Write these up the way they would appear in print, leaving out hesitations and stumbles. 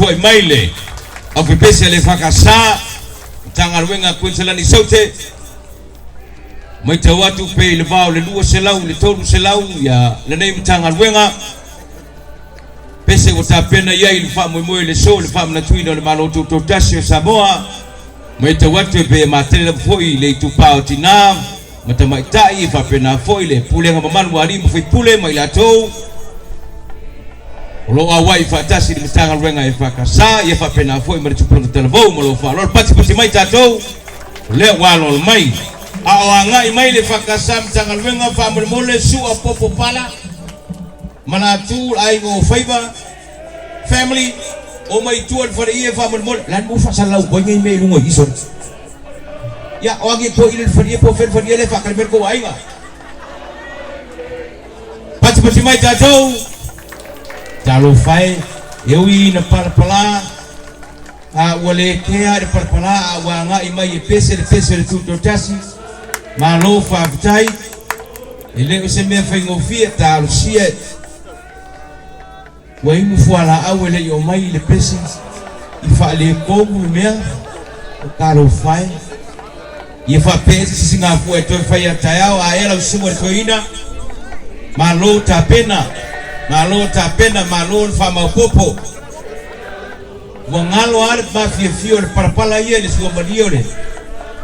Tapuai mai le Aufaipeese a le EFKS, Matagaluega a Kuiniselani i Saute, matau atu pe i le va o le 200 i le 300 ia lenei Matagaluega, pese ua tapena i ai le faamoemoe i le so i le faamanatuina o le Malo Tutoatasi o Samoa. Matau atu e pei e matele lava foi le itupa o tina ma tamaitai e faapena foi le pulega mamalu a alii ma faipule ma i latou o lo o auai faatasi i le Matagaluega EFKS, ia faapena foi ma le Tupulaga Talavou. Ma lou faaaloalo, patipati mai tatou, o lea ua aloalo mai. A o agai mai le EFKS Matagaluega, faamolemole sua popo pala, Manatu le aiga o Faiva family, omai i tua i le faleie faamolemole, la le mea ua faasalalau atu ai nei mea i luga i i sole. Ia, o agi po i le faleie po o fea le faleie lea e faatali mai le tou aiga. Patipati mai tatou, talofa e, e ui ina palapala, a ua le kea le palapala a ua agai mai e pese le pese o le Tutoatasi, malo faafetai, e le o se mea faigofie, talosia e. Ua inu fualaau e le i omai i le pese i faaletonu le mea o talofa e. Ia faapea ese se sigafua e toe fai a taeao a ea lau susuga i le toeaina. Malo tapena, malo tapena, malo le faamaopopo. Ua galo lava le mafiafia o le palapala ia i le suamalie o le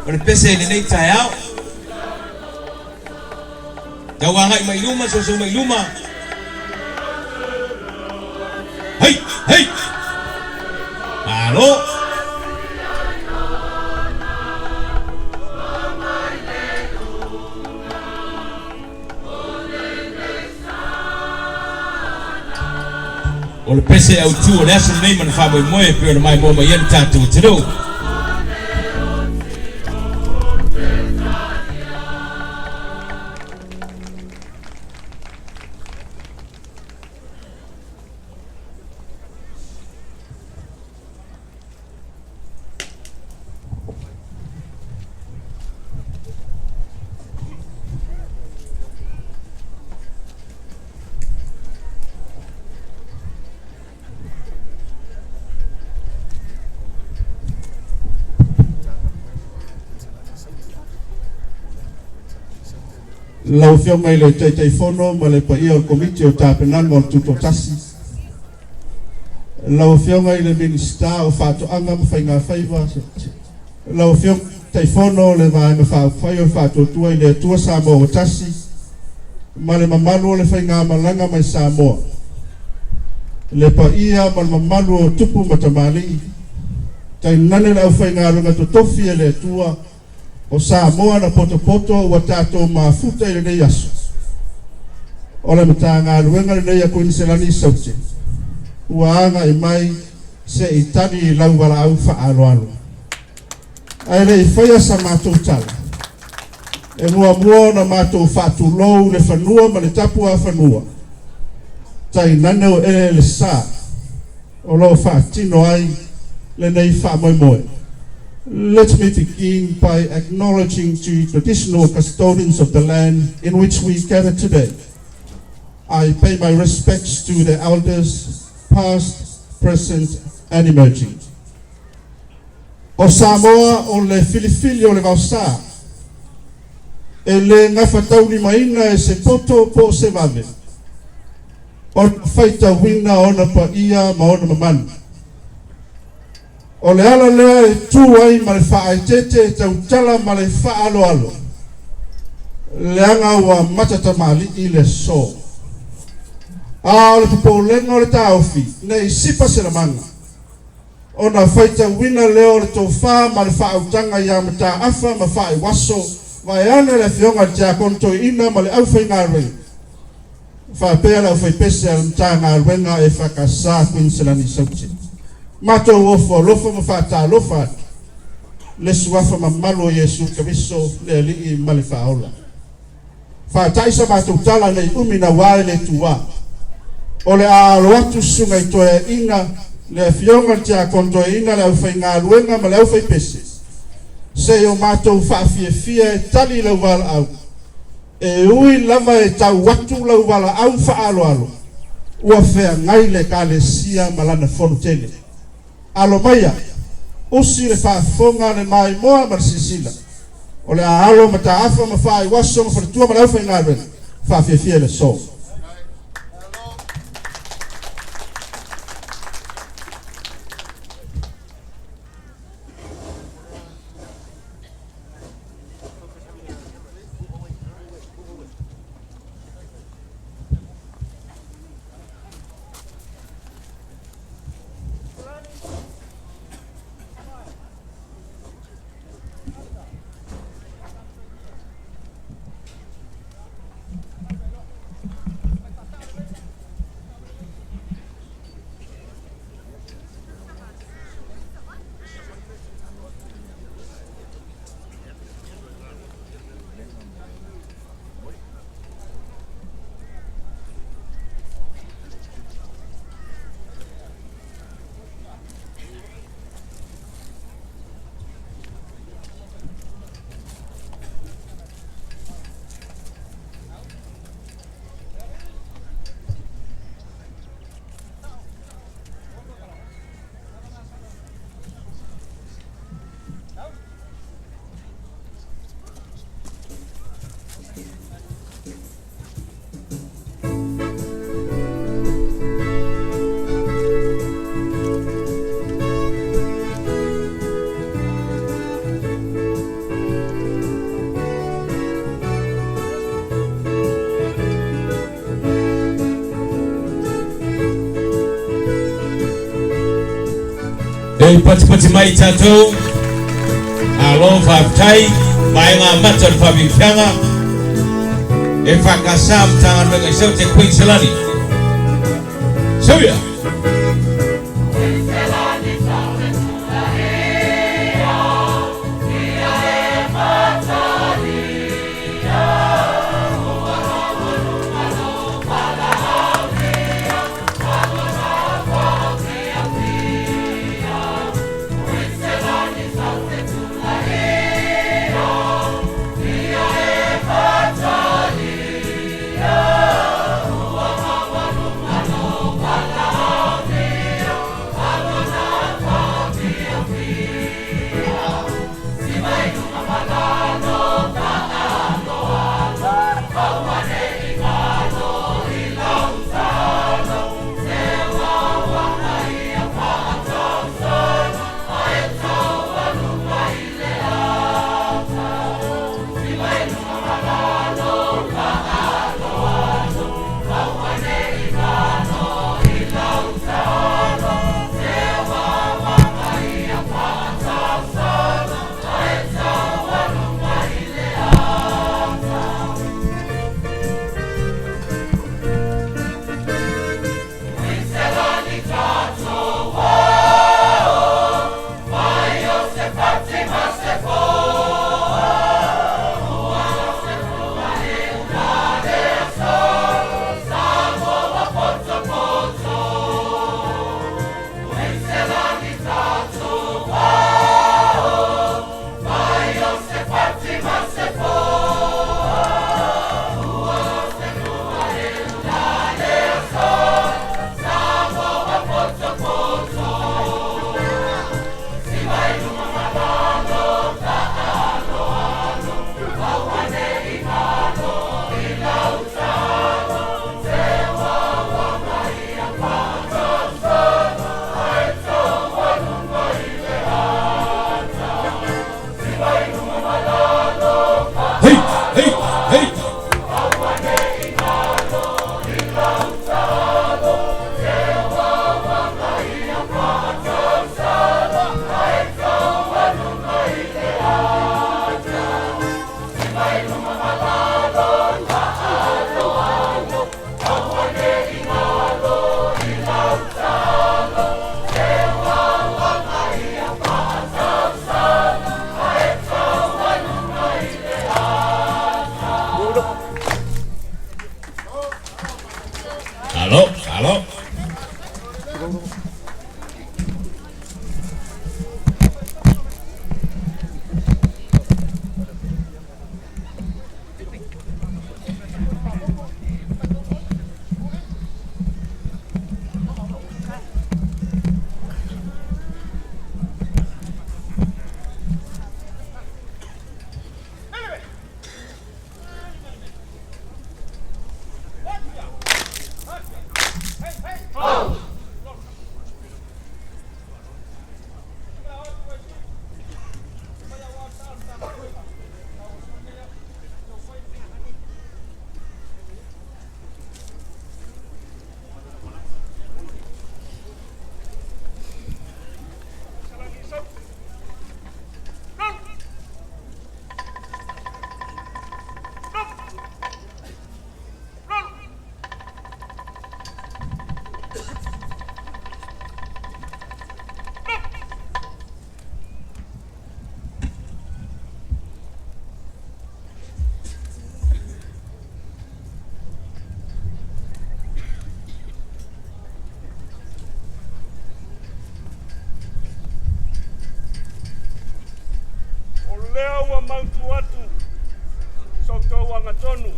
o le pese i lenei taeao. Tau agai mai luma, soso mai luma. Hei, hei! Malo! O le pese autu o le aso lenei ma le faamoemoe e pei ona maimoa mai ai le tatou atunuu. Lau Afioga i le Taitaifono ma le paia o le Komiti o Tapenaga o le Tutoatasi, lau Afioga i le Minisita o Faatoaga ma Faigafaiva, lau Afioga i le Taitaifono o le Vaega Faaupufai o le Faatuatua i le Atua Samoa ua Tasi, ma le mamalu o le faigamalaga mai Samoa, le paia ma le mamalu o tupu ma tamalii, tainane le aufaigaluega totofi a le Atua o Samoa na potopoto ua tatou mafuta i lenei aso. O le Matagaluega lenei a Kuiniselani i Saute ua agai mai se i tali i lau valaau faaaloalo. Ae le i faia sa matou tala, e muamua ona matou faatulou le fanua ma le tapuafanua, tainane o eleele sa o lo o faatino ai lenei faamoemoe. Let me begin by acknowledging the traditional custodians of the land in which we gather today. I pay my respects to the elders, past, present, and emerging. O Samoa o le filifili o le vaosa, e le gafataulimaina e se poto po o se vave, ona faitauina ona paia ma ona mamalu. O le ala lea e tu ai ma le faaeteete e tautala ma le faaaloalo, leaga ua matatamalii le aso. A o le popolega o le taofi, ne i sipa se lamaga, ona faitauina lea o le tofa ma le faautaga ia Mataafa ma Faaiuaso vaeane le Afioga i le Tiakono Toeaina ma le aufaigaluega, faapea le aufaipese a le Matagaluega EFKS Kuiniselani Saute. Matou ofo alofa ma faatalofa atu le Suafa mamalu o Iesu Keriso le Alii ma le Faaola. Faata'i sa matou tala nei umi nauā e le tuā. O le a alo atu susuga i toeaiina, le Afioga i le Tiakono Toeaina, le aufaigaluega ma le aufaipese, se i o matou faafiafia e tali i lau valaau. E ui lava e tau atu lau valaau faaaloalo, ua feagai le Ekalesia ma lana fono tele. Alo maia, usi le faafofoga le maimoa ma le silasila. O le a alo mataafa ma faaiuaso ma faletua ma le aufaigaluega faafiafia i le aso. E patipati mai tatou, alo faafetai, vaega amata o le faafiafiaga, e whakasa Matagaluega i sau te Queenslani. Sauia! lea ua mautu atu sa outou agatonu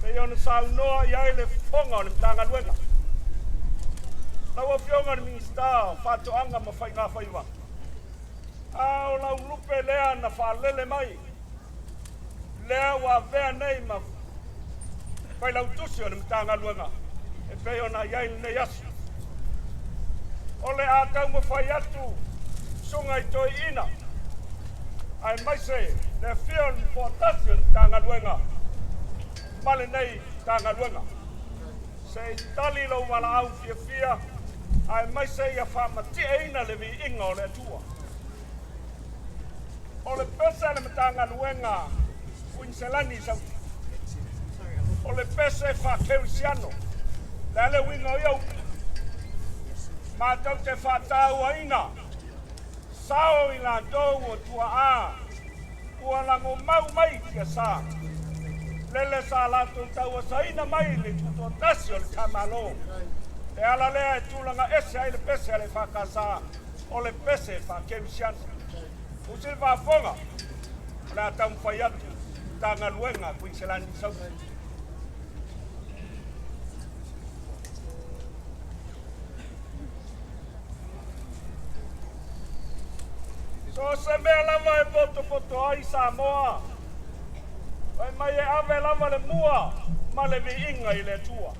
pei ona saunoa i ai le fofoga o le Matagaluega. Lau Afioga i le Minisita o Faatoaga ma Faiga Faiva, a o lau lupe lea na faalele mai, lea ua avea nei ma failautusi o le Matagaluega e pei ona i ai lenei aso. O le a taumafai atu susuga i toeaiina aemaise le afio o le Nofoa tasi o le Matagaluega ma lenei Matagaluega. Se i tali lou valaau fiafia aemaise ia faamatieina le viiga o le Atua. O le pese a le Matagaluega Kuiniselani i Sauti, o le pese faakerisiano. Le a le uiga o ia upu? Matou te faatauaina sao i latou o tuaa ua lagomau mai tiasa lele sa latou tauasaina mai le tutoatasi o le tamalo. E ala lea e tulaga ese ai le pese a le EFKS, o le pese faakerisiano. Usi le faafofoga, o le a taumafai atu Matagaluega Kuiniselani i Sauti. So se mea lava e potopoto ai Samoa, fai mai e ave lava le mua ma le viiga i le Atua.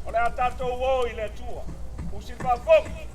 O le a tatou o i le Atua. Usi le faafofoga.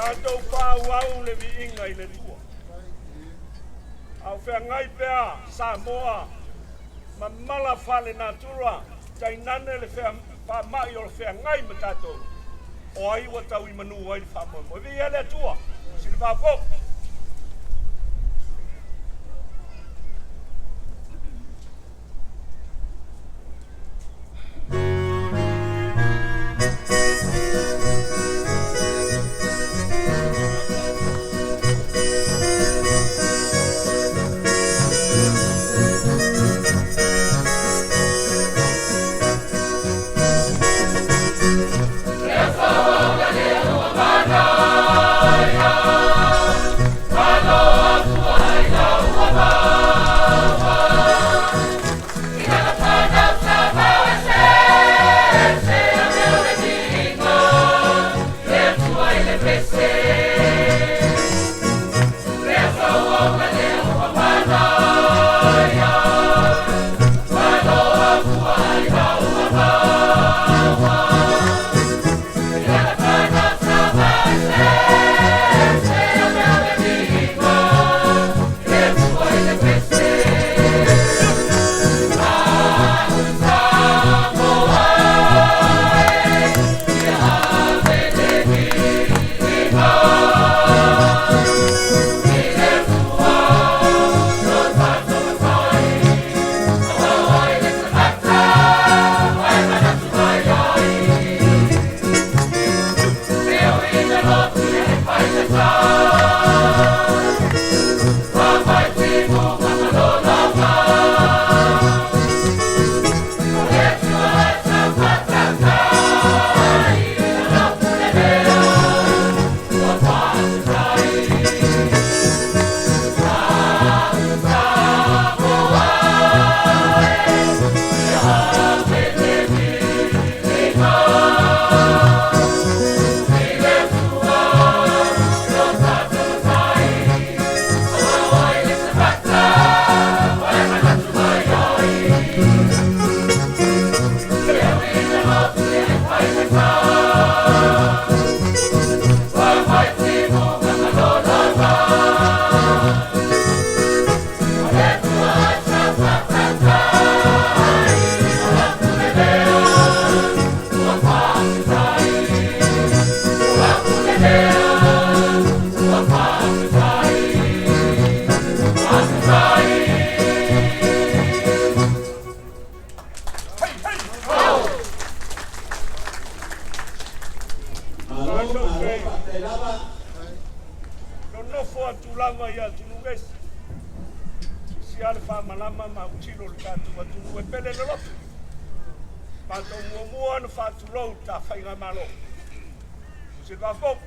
Tatou faaauau le viiga i le Atua. A o feagai pea Samoa ma mala faalenatura, tainane le faamai o le feagai ma tatou, o ai ua tau i manu ai le faamoemoe? Viia le Atua, sili faafofoga. Malo, malo, faafetai lava. Nonofo atu lava i atunuu ese, sisia le faamalama ma autilo i le tatou atunuu e pele le loto. Matou muamua ona faatulou le ta faigamalo. Silva fou.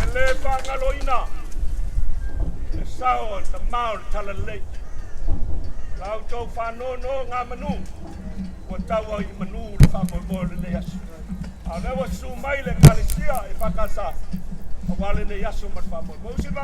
E le faagaloina le sao o le tamā o le talalelei. La outou faanonogamanu ua tau ai i manu le faamoemoe o lenei aso. A o lea ua susu mai le Ekalesia e EFKS aua lenei aso ma le faamoemoe. Usi le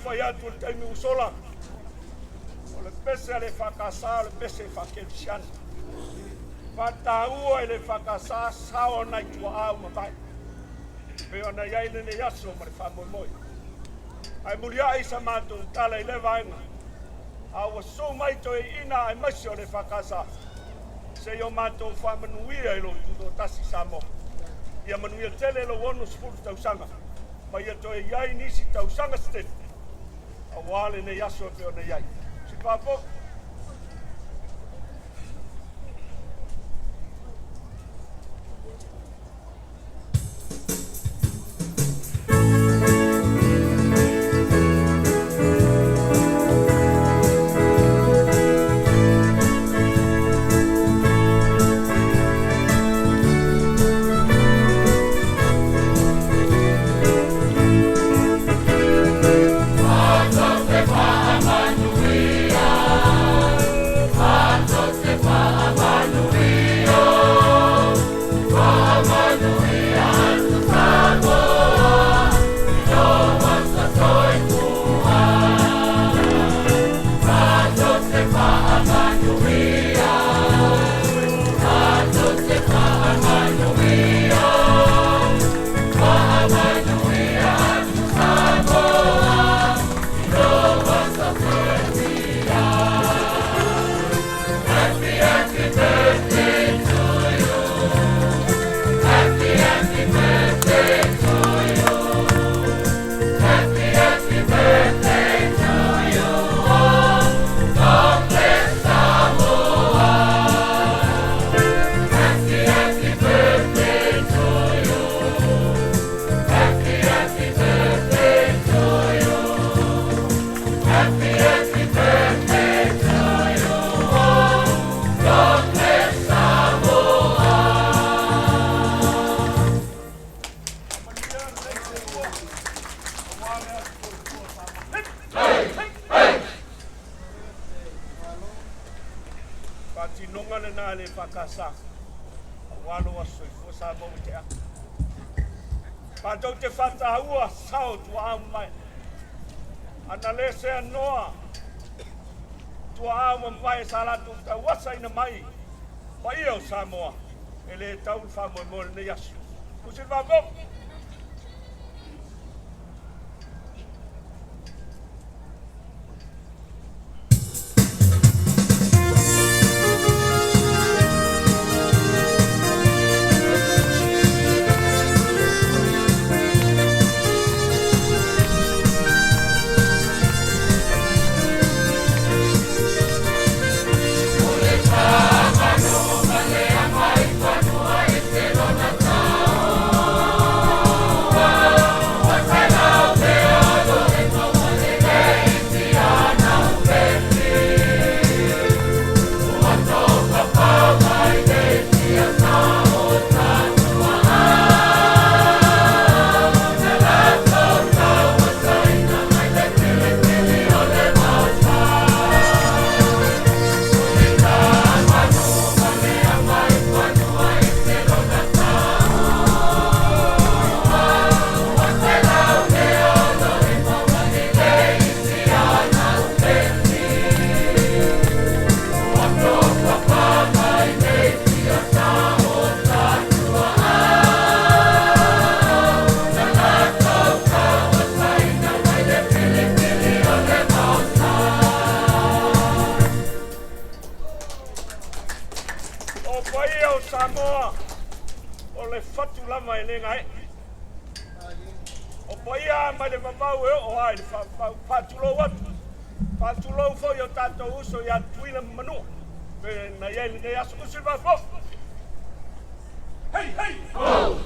fai atu i le taimi ua sola, o le pese a le EFKS o le pese faakerisiano. Faataua i le EFKS sao nai tuaa ua mavae pei ona i ai lenei aso ma le faamoemoe. Ae muliai sa matou tala i lea vaega, a ua susu mai toeaiina aemaise o le EFKS, se i o matou faamanuia i lou tutoatasi Samoa. Ia manuia tele lou 60 tausaga, ma ia toe i ai nisi tausaga se tele aua lenei aso e pei ona i ai. Sifafo. Faatinoga lena a le EFKS aua lou aso soifua Samoa ua tea. Matou te faataua sao tuaa mamae. Ana le seanoa tuaa mamae sa latou tauasaina mai paia o Samoa, e le tau le faamoemoe o lenei aso. Tusi le vavau. O paia o Samoa, o le fatu lava e le gaee. O paia mai le vavau e oo lava i le faavavau. Faatulou atu, faatulou foi i o tatou uso ia Tutuila ma Manua, pei ona i ai lenei aso. Usi le vafo! Hei, hei! Ho!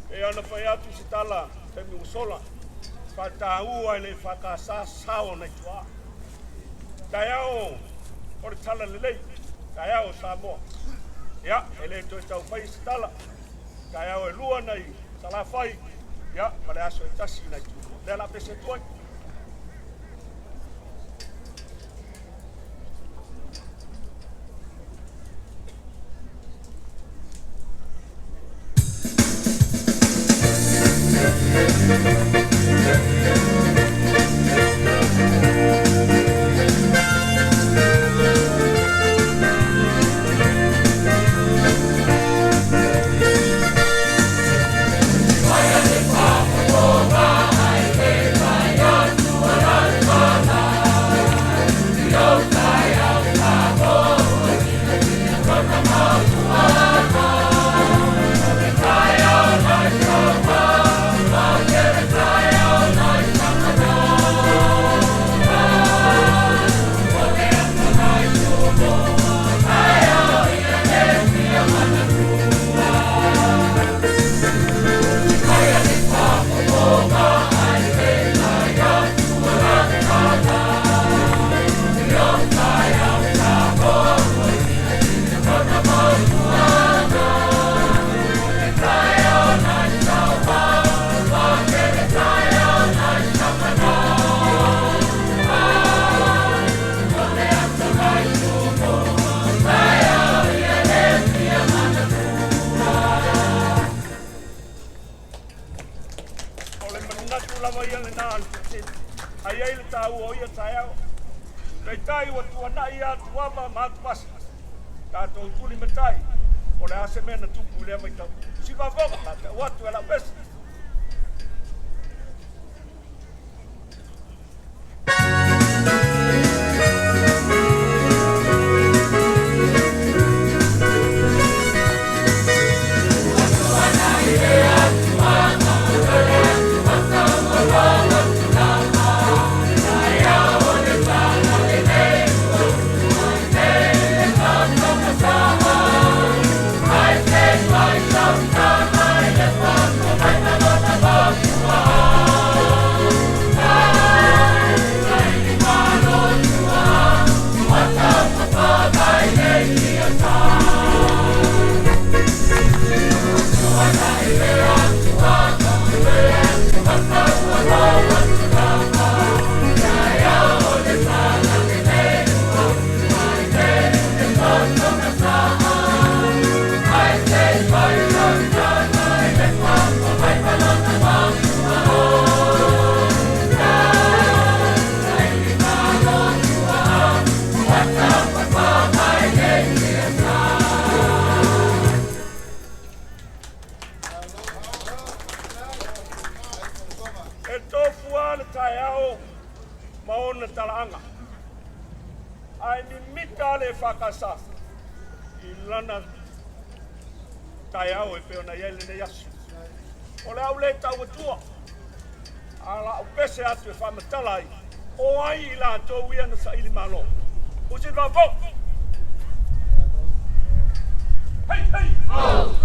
E ana fai atu se tala taimi ua sola faataua i le EFKS sao nai tuaa. Taeao o le tala lelei, taeao o Samoa. Ia, e le toe taufai se tala. Taeao e 2 nai Salafai, ia, ma le aso e 1 nai Tumua. Lea la pese atu ai. O le manatu lava ia lena a le toatele. Ai ai le taua o ia taeao. Peitai ua tuanai atuava ma atuvasa. Tatou tulimatai, o le a se mea na tupu i lea vaitau. Sivafoga, la tau atu e lau pese. E tofua le taeao ma ona talaaga. Ae mimita le EFKS i lana taeao e pei ona i ai lenei aso. O le au le tau atua, a la au pese atu e faamatala ai, o ai i latou ia na saili malo. Usi fafo! Hei, hei! Oh!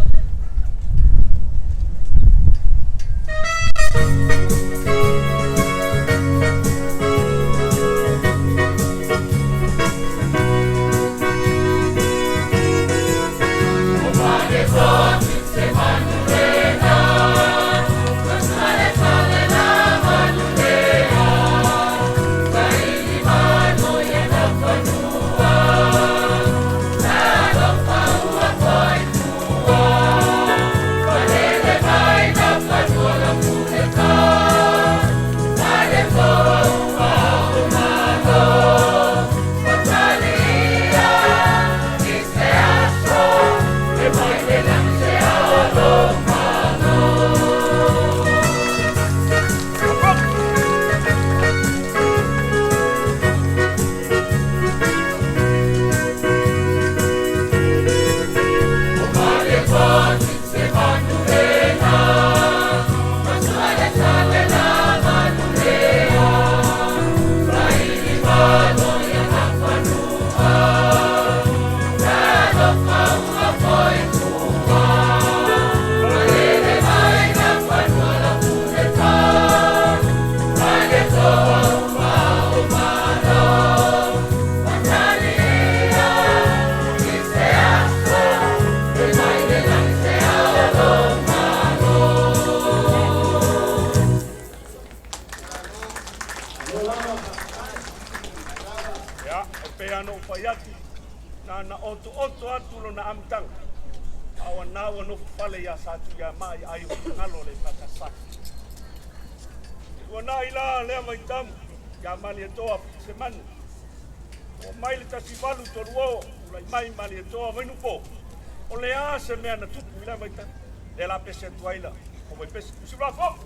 nofo fale iā Satuiamā i aai o finagalo o le EFKS. Tuanai la lea vaitamu ia Malietoa Fitisemanu. Oo mai le 1830, tulai mai Malietoa Vainupo. O le a se mea na tupu i lea vaitamu? Lea la pese atu ai la o Vaipese. Usiulafo!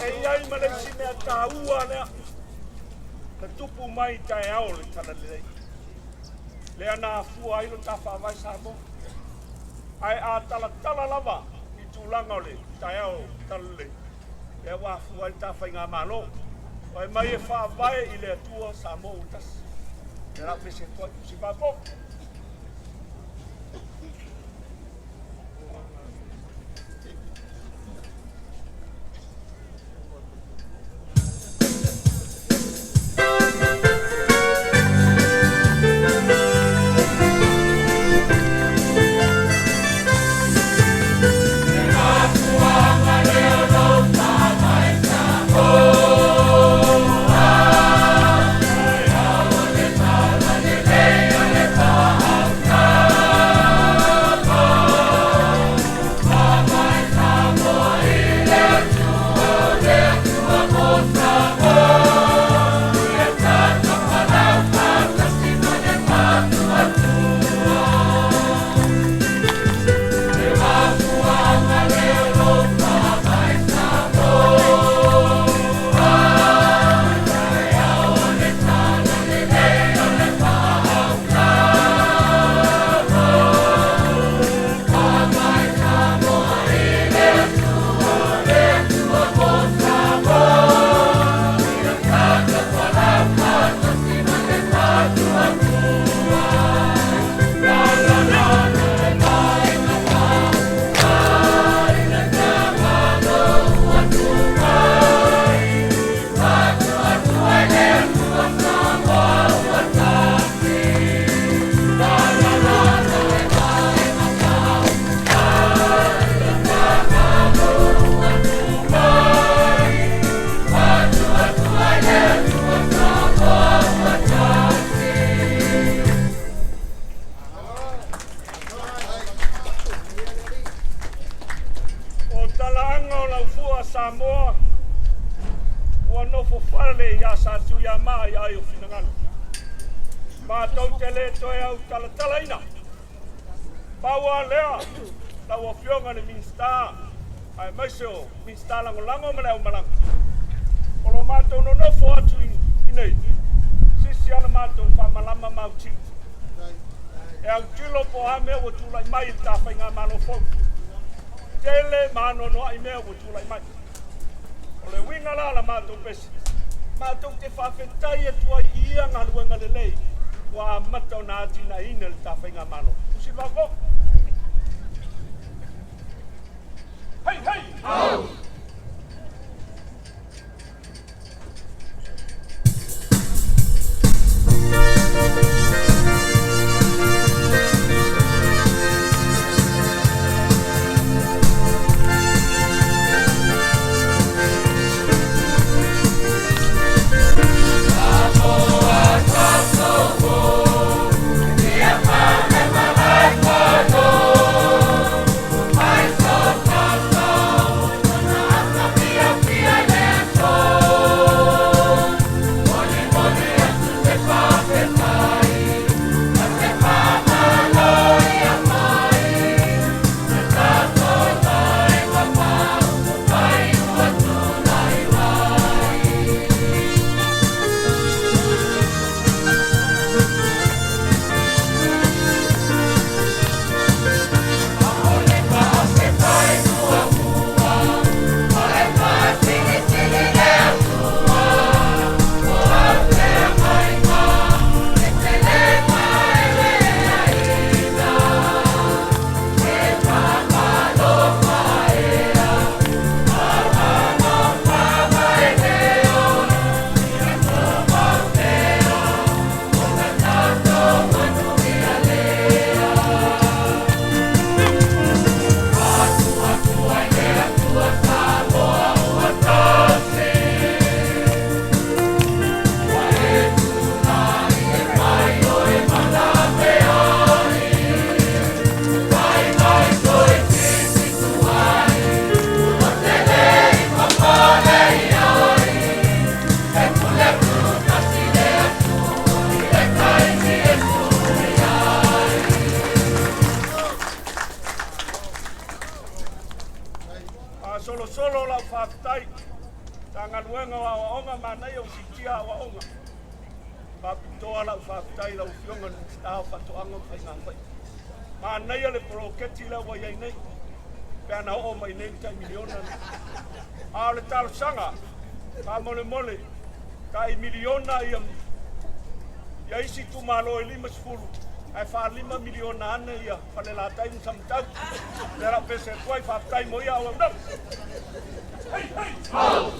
E i ai ma le isi mea taua lea na tupu mai i taeao o le Talalelei, lea na afua ai lo ta faavae Samoa. Ae a talatala lava i tulaga o le taeao o le Talalelei, lea ua afua ai le ta faigamalo. Fai mai e faavae i le Atua Samoa ua tasi. Lea la pese atu ai, si faapo. O talaaga o laufua Samoa ua nofo fale iā Satuiamā i aai o finagalo. Matou te le toe au talatalaina. Pau lava lea, lau Afioga i le Minisita aemaise o Minisita Lagolago ma le Aumalaga, o lo matou nonofo atu i inei, sisi lava la matou faamalama ma autilo. E autilo po o a mea ua tulai mai i le ta faigamalo fou. Tele ma anoanoai mea ua tulai mai. O le uiga la la matou pese, matou te faafetai atu ai i ia galuega lelei ua amata ona atinaeina e le ta Faigamalo. Usi le vaavao. Hei, hei! Au! Faasolosolo lau faafetai Matagaluega o Aoaoga manaia o siitia aoaoga. Faapitoa lau faafetai i lau Afioga i le Minisita o Faatoaga ma Faiga Faiva. Manaia le poloketi lea ua i ai nei, pe ana oo mai nei le tai miliona lea. A o le talosaga, faamolemole, tai miliona ia ia isi itumalo e 50, ae faa-5 miliona ane ia Falelatai ma Samatau. Lea lau pese atu ai, faafetai mo ia auaunaga. Hei, hei! Au!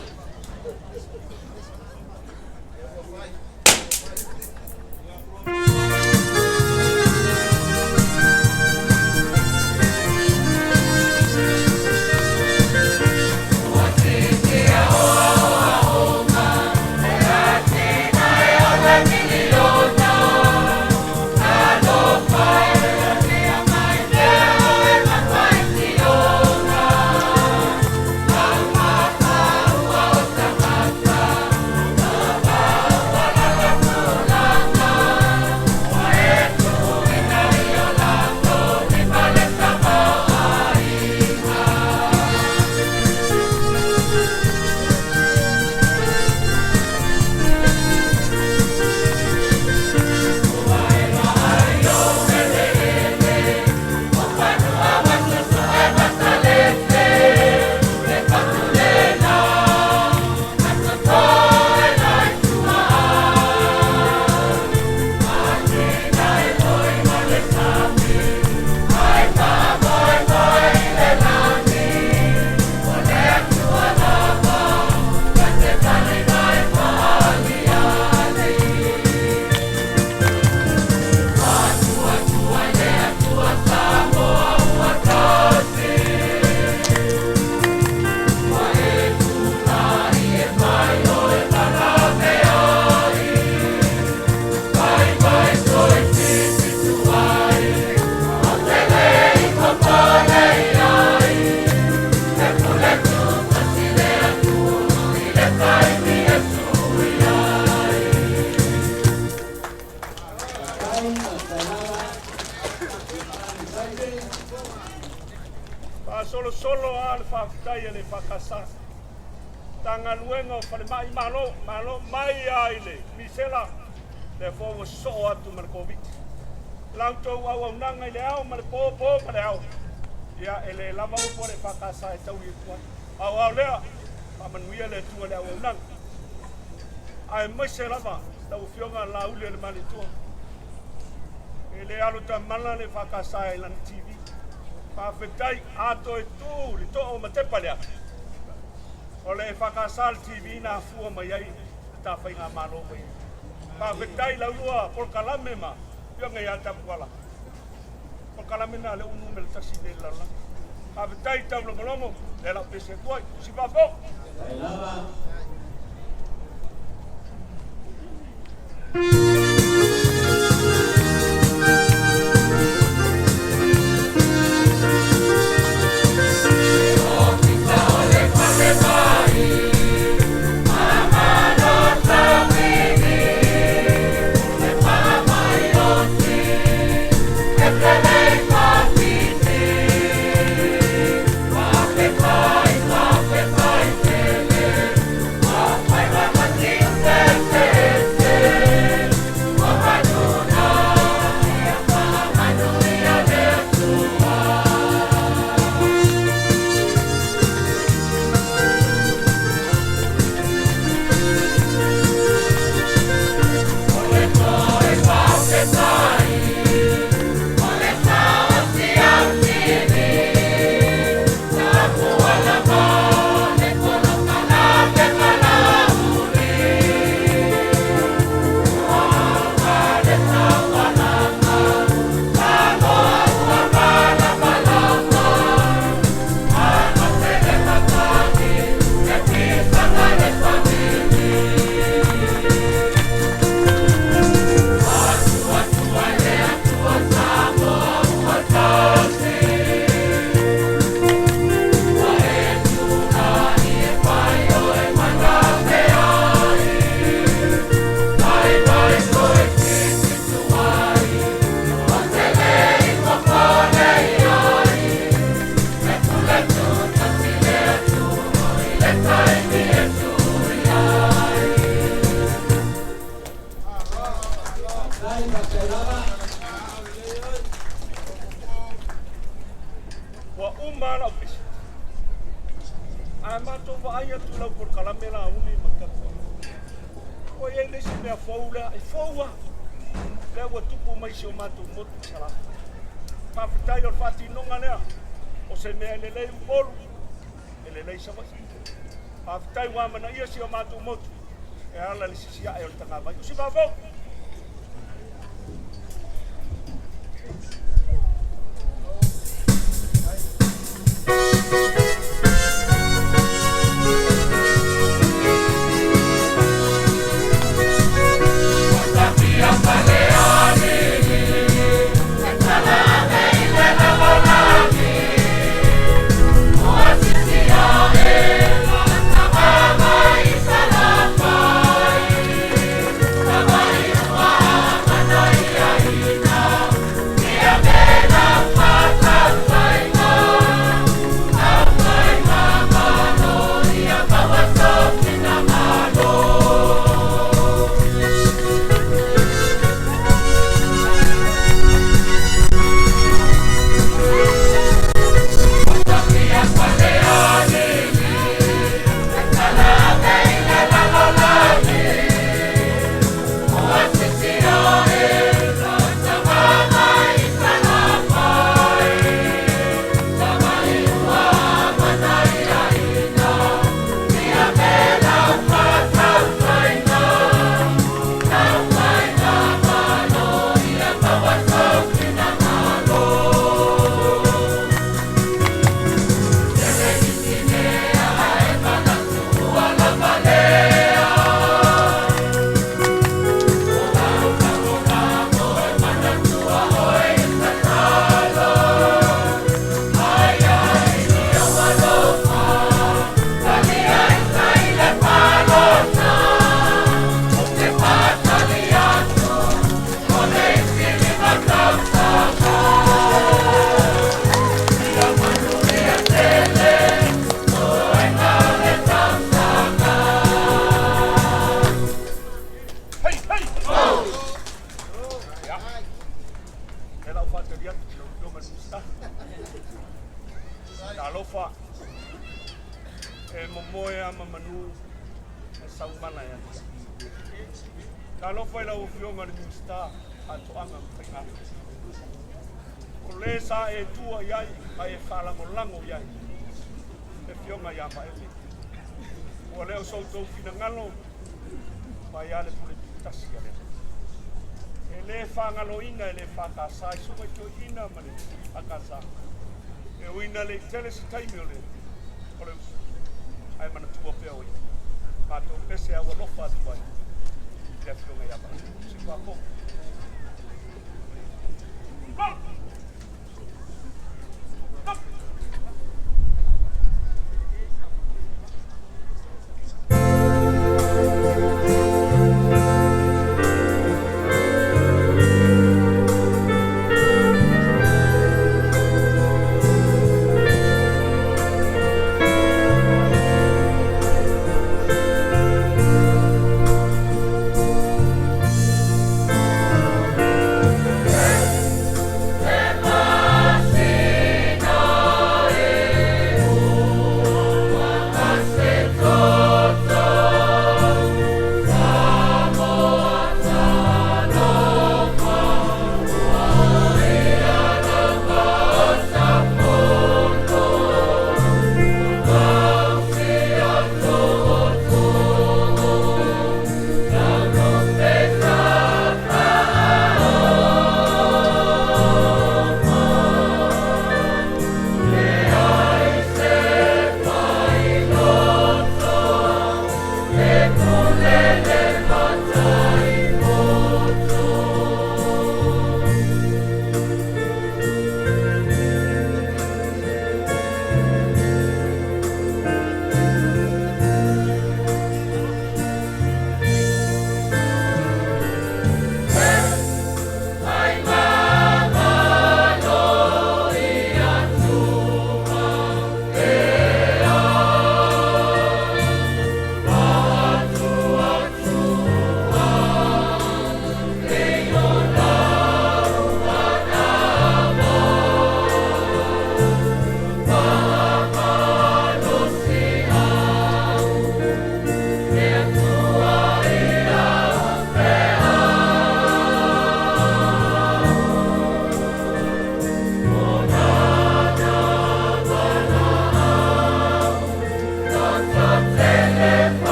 Faasolosolo a le faafetai a le EFKS, Matagaluega o Falemai Malo, Malo mai lava i le Misela, lea foi ua sosoo atu ma le Koviti. La outou auaunaga i le ao ma le po, po ma le ao, ia e le lava upu a le EFKS e taui atu ai. A o lea, faamanuia le Atua i le auaunaga. Aemaise lava Lau Afioga Laaulialemalietoa, e le alo tamala le EFKS i lana TV. Faafetai, a toe tu le too ma tepa lea, o le EFKS le TV na afua mai ai le ta faigamalo mai ai. Faafetai laulua polokalame ma Afioga ia Tapuala. Polokalame na lea ua numera tasi nei i le lalolagi. Faafetai taulogologo, lea la ou pese atu ai. Usi faafou! Ua uma lau pese. Ae matou vaai atu i lau polokalame Laauli ma Tapuala. Ua i ai le isi mea fou lea, e fou lava, lea ua tupu mai i si o matou motu i Salafai. Faafetai o le faatinoga lea, o se mea e lelei Upolu, e lelei Savaii. Faafetai ua amanaia si o matou motu e ala i le sisiae o le tagavai. Usi faafou! Hei, hei! Ia. E lau faatali atu i lau Afioga i le Minisita. Talofa, e momoe lava ma manu e sau mala e atiae. Talofa i lau Afioga i le Minisita o Faatoaga ma Faiga Faiva. O le sa e tua i ai ma e faalagolago i ai le Afioga ia Vaele. Ua le o so outou finagalo, mai lava le pule tutasi a le Atua. E le faagaloina e le EFKS i susuga i toeaiina ma le EFKS. E ui ina le i tele se taimi o le o le uso, ae manatua pea o ia. Matou pese aualofa atu ai i le Afioga ia Vaele. Siuafou. Go! Go!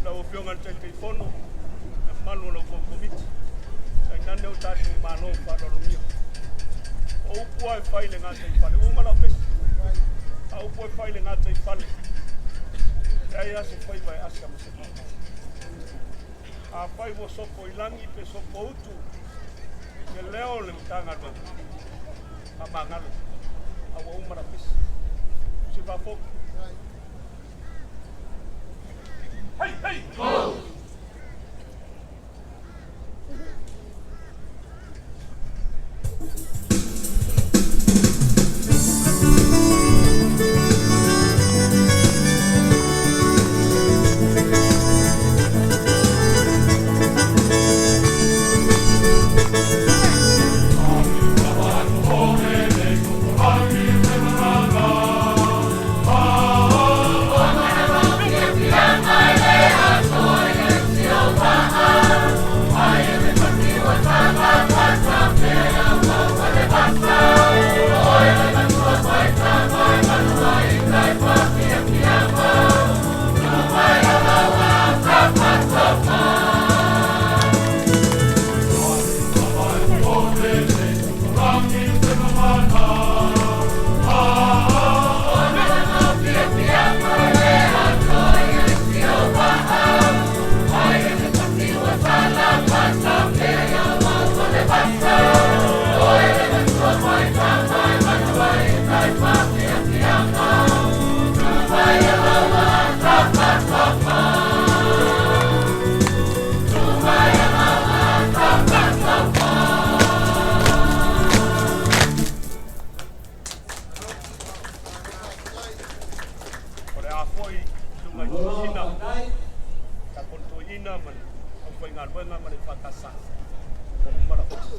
Lau Afioga i le Taitaifono, le mamalu o la outou Komiti, tainane o tatou Malo faaaloalogia. O upu lava e fai i le gataifale, ua uma lau pese, a upu e fai i le gataifale, e leai lava se faiva e asa ma se maumau. Afai ua sopo i lagi pe sopo utu se leo o le Matagaluega, faamagalo, a ua uma lau pese. Siufaafou. Hei, hei! Ho! foi i susuga i toesina, Tiakona Toeaina ma le aufaigaluega ma le EFKS ua uma lau aso.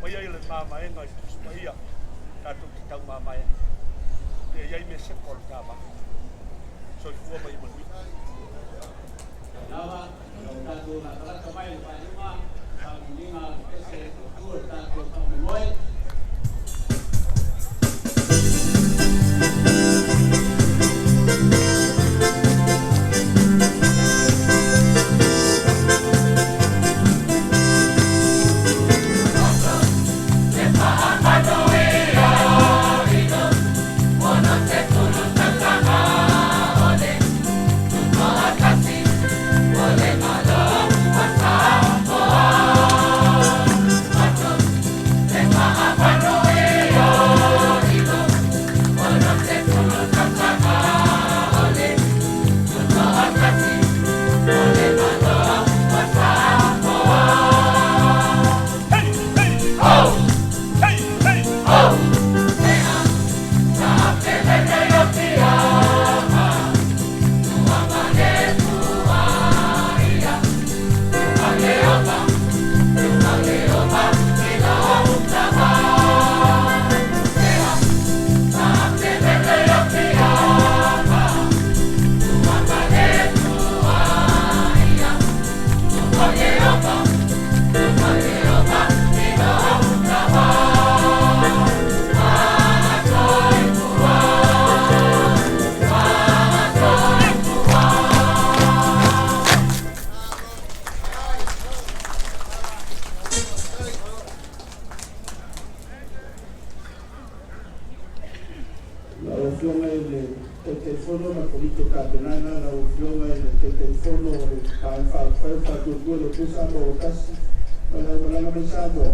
Aumaia le mamaega i le Tusi Paia tatou te taumamae ai. Pe i ai mea seko o le ta va. Soifua ma ia manuia. Lava, ua tatou latalata mai i le faaiuga, faamiliga ese o le tatou faamoemoe. Hey, hey, ho! Hey, hey, ho! Lau Afioga i le Taitaifono ma le Komiti o Tapenaga, lau Afioga i le Taitaifono o le Vaega Faaupufai o le Faatuatua i le Atua Samoa ua Tasi ma le Aumalaga mai Samoa,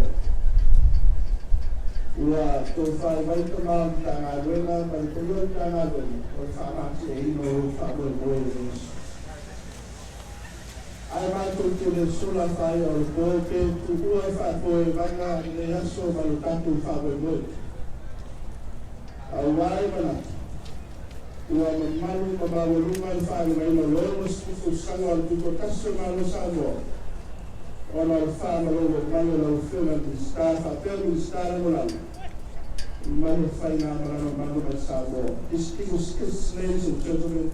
ua tofai mai tama o le Matagaluega ma le paia o le Matagaluega o le faamatiaina o lou faamoemoe i lenei aso. Ae matou te le sola faai'a o le po pe tuua e faafoevaga lenei aso ma lo tatou faamoemoe. Auā e manatu, ua mamalu ma maualuga le faailogaina o le 60 tausaga o le Tutoatasi o le Malo o Samoa, ona o le faamalolo mai o lau Afioga i le Minisita faapea le Minisita Lagolago ma le faigamalaga mamalu mai Samoa. Distinguished guests, ladies and gentlemen,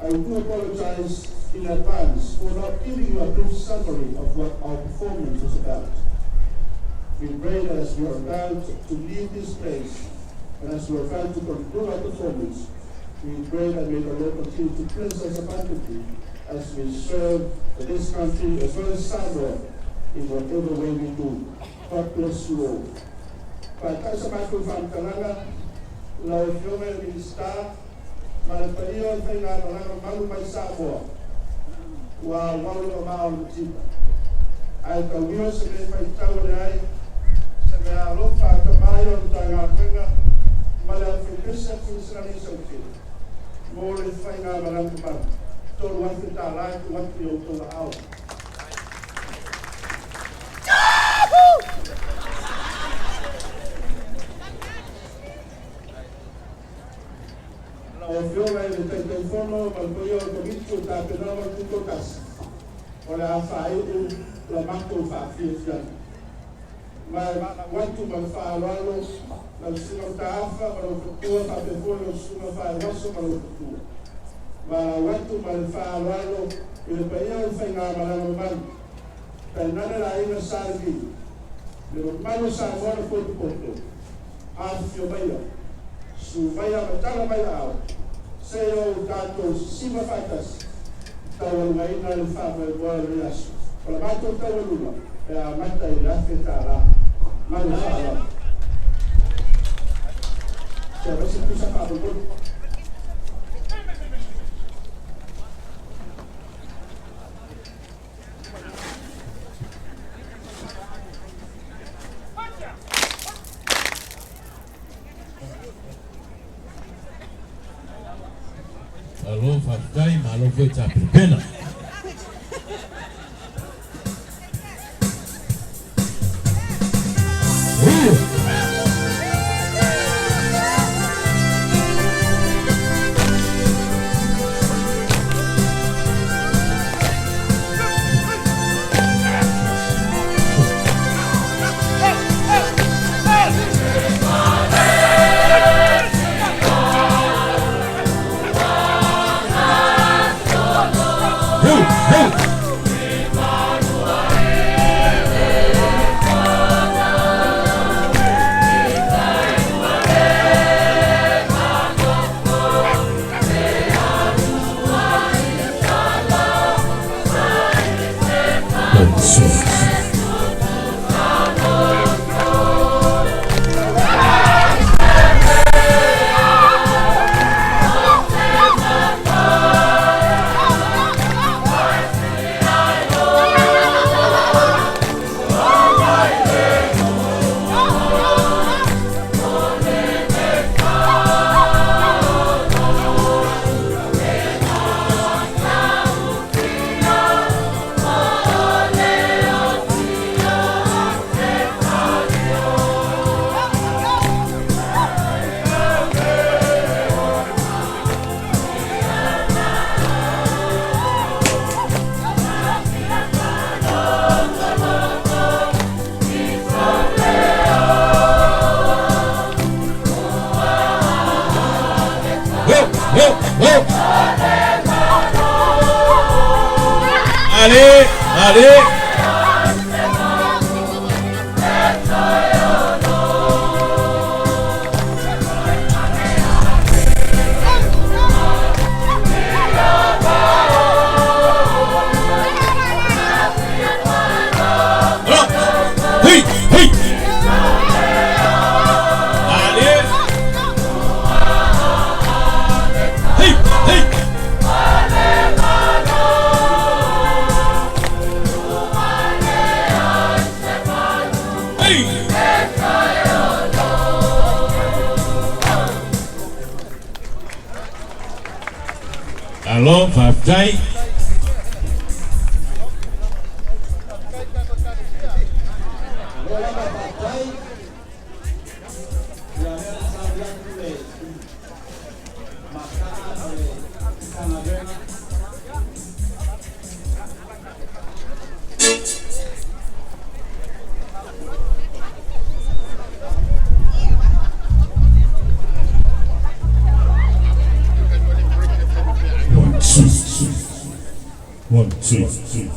I do apologize in advance for not giving you a brief summary of what our performance was about. We pray that as we are about to leave this place and as we are about to conclude our performance, we pray that may the Lord continue to bless us abundantly as we serve this country as well as Samoa in whatever way we do. God bless you all. Faatasi sa matou faamatalaga, lau Afioga i le Minisita ma le paia o le faigamalaga mamalu mai Samoa, ua auau le mamao o le mativa. Ae tauio se mea e faitau ane ai, se mea alofa a tama ia o le Matagaluega ma le aufaipese a Kuiniselani Sautele mo le faigamalaga mamalu, $3,000 e tuu atu i outou aao. Lau Afioga i le Taitaifono ma le paia o le Komiti o Tapenaga o le Tutoatasi, o le a faaiu la matou faafiafiaga. Ma e valaau atu ma le faaaloalo lau Susuga Mataafa ma lou faletua faapea foi lau Susuga Faaiuaso ma lou faletua. Valaau atu ma le faaaloalo i le paia o le faigamalaga mamalu, tainane le aiga Sa Levi, le mamalu o Samoa na potopoto, afifio maia, susu maia ma tala mai aao, seia o tatou sisiva faatasi, taualugaina le faamoemoe o lenei aso. O le matou taualuga e amata i le $1,000. Ma le faaaloalo. Se aumai se pusa faamolemole. Malo faafetai, malo foi tapenapena. Hey! One, two. Ho, ho, ho! Allez, allez! Alors, hey, hey! Allez! Hey, hey! Hey! Alo, faafetai. Lea lava faafetai. Ia lea o le a sauni atu le maka'a o le Matagaluega. One, two. One, two.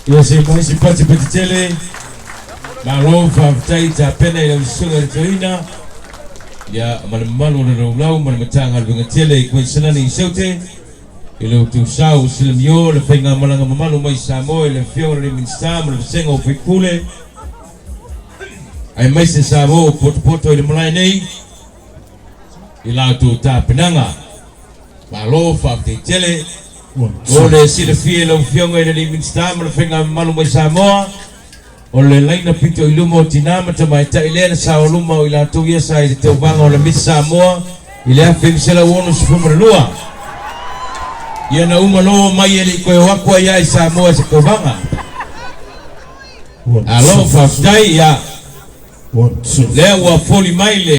Ia se mai se patipati tele. Malo faafetai tapena i lau susuga i le toeaina ia ma le mamalu o le laulau ma le Matagaluega tele i Kuaisalani i Seute i le outou sao silamio le faigamalaga mamalu mai Samoa i le afioga i le Minisita ma le vasega o faipule aemaise Samoa ua potopoto i le malae nei i la outou tapenaga. Malo faafetai tele. Mo le silafia e lau Afioga i le alii Minisita ma le faigamamalu mai Samoa, o le laina pito i luma o tina ma tamaitai lea na sao luma o i latou ia sa i le tauvaga o le Miss Samoa i le 1962. Ia na uma loa mai e le i toe o atu ai lava i Samoa i se tauvaga. Malo faafetai. Ia, lea ua foli mai le.